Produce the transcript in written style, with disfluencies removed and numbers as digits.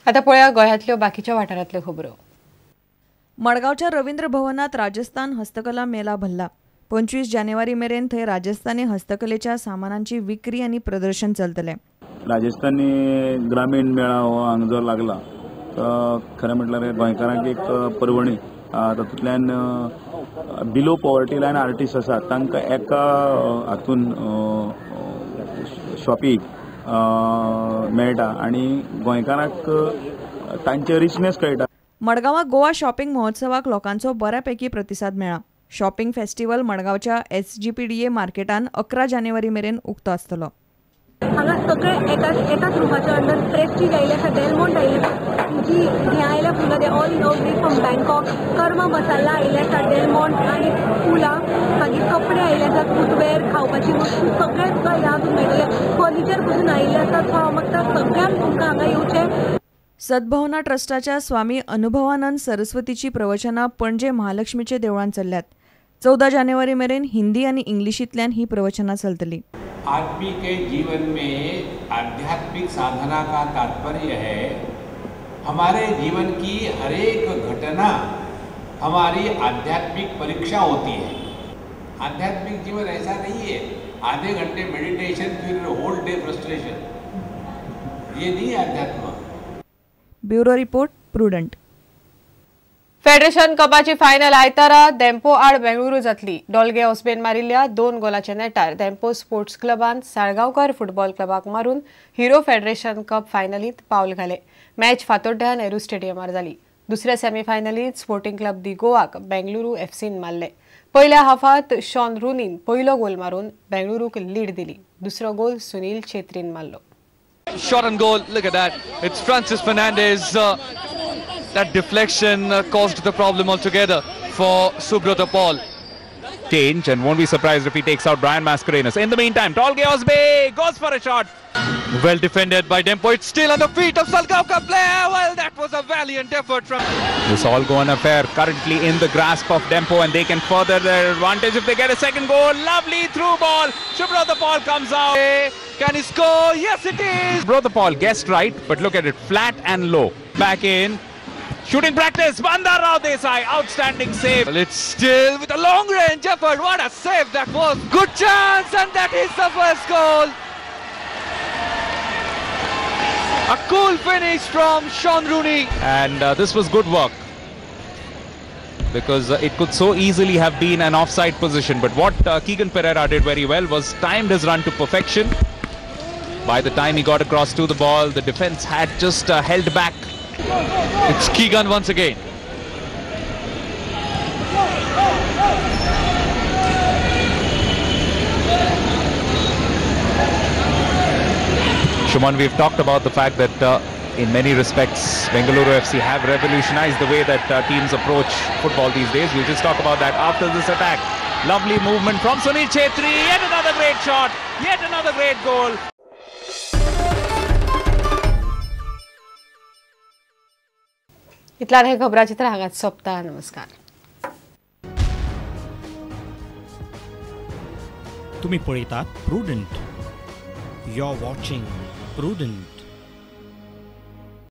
आतां पळया गोंयांतल्यो बाकीच्या वाठारांतल्यो खबरो. मडगांवच्या रवींद्र भवनात राजस्थान हस्तकला मेला भरला. 25 जानेवारी मेरेन थंय राजस्थानी हस्तकलेच्या सामानांची विक्री आनी प्रदर्शन चलतलें. राजस्थानी ग्रामीण मेळा हो हांगा जो लागला तो खरें म्हटल्यार गोंयकारांक एक पर्वणी. तातूंतल्यान बिलो पॉवर्टी लायन आर्टिस्ट आसात तांकां एका हातून शॉपी मेळटा आनी गोंयकारांक तांचे रिचनेस कळटा. मडगांवां गोवा शॉपिंग महोत्सवाक लोकांचो बऱ्यापैकी प्रतिसाद मेळ्ळा. शॉपिंग फेस्टिवल मडगांवच्या SGPDA मार्केटान 11 जानेवारी मेरेन उक्तो आसतलो. हांगा सगळे एकाच रुमाच्या अंडर प्रेस्टीज आयिल्ले आसा, डेलमोंट आयिल्ले आसा, जी हें आयल्या फुलां ते all way from Bangkok, Karma Masala आयिल्ले आसा, डेलमोंट आनी फुलां, मागीर कपडे आयिल्ले आसात, फुटवेअर, खावपाची वस्तू सगळें तुका ह्या हातूंत मेळटलें. फर्निचर पसून आयिल्लें आसा. सो हांव मागता सगळ्यांक तुमकां हांगा येवचें. सद्भवना ट्रस्टाच्या स्वामी अनुभवानंद सरस्वतीची प्रवचनां पणजे महालक्ष्मीचे देवळांत चल्ल्यात. 14 जानेवारी मेरेन हिंदी आनी इंग्लिशींतल्यान ही प्रवचनां चलतली. आदमी के जीवन में आध्यात्मिक साधना का तात्पर्य है हमारे जीवन की हर एक घटना हमारी आध्यात्मिक परीक्षा होती है. आध्यात्मिक जीवन ऐसा नहीं है आधे घंटे मेडिटेशन फिर होल डे फ्रस्ट्रेशन, ये नहीं है आध्यात्म. Bureau report, Prudent. Federation कपाची फायनल आयतारा धेंपो आड बेंगळुरू जातली. डॉल्गे ऑस्बेन मारिल्ल्या 2 गोलाच्या नेटार धेंपो स्पोर्ट्स क्लबान साळगांवकर फुटबॉल क्लबाक मारून हिरो फेडरेशन कप फायनलीत पावल घाले. मॅच फातोड्ड्या नेहरू स्टेडियमार जाली. दुसऱ्या सेमीफायनलीत स्पोर्टिंग क्लब दी गोवाक बेंगळुरू एफसीन मारले. पयल्या हाफात शॉन रुनीन पयलो गोल मारून बेंगळुरूक लीड दिली. दुसरो गोल सुनील छेत्रीन मारलो. Shot on goal, look at that. It's Francis Fernandez. That deflection caused the problem altogether for Subrata Paul. Change, and won't be surprised if he takes out Brian Mascarenas. In the meantime, Tolgay Osbey goes for a shot. Well defended by Dempo. It's still on the feet of Salgaocar player. Well, that was a valiant effort from... This all-Goan affair currently in the grasp of Dempo, and they can further their advantage if they get a second goal. Lovely through ball. Subrata Paul comes out. Can he score? Yes, it is. Subrata Paul guessed right, but look at it, flat and low. Back in. Shooting practice, Mandar Rao Desai, outstanding save. Well, it's still with a long range effort. What a save that was. Good chance, and that is the first goal. A cool finish from Sean Rooney. And this was good work, because it could so easily have been an offside position. But what Keegan Pereira did very well was timed his run to perfection. By the time he got across to the ball, the defense had just held back. It's Keegan once again. Shuman, we've talked about the fact that in many respects, Bengaluru FC have revolutionized the way that teams approach football these days. We'll just talk about that after this attack. Lovely movement from Sunil Chhetri. Yet another great shot. Yet another great goal. इतल्यान हे खबराचित्र हांगाच सोंपता. नमस्कार. तुम्ही पळयतात Prudent. You are watching Prudent.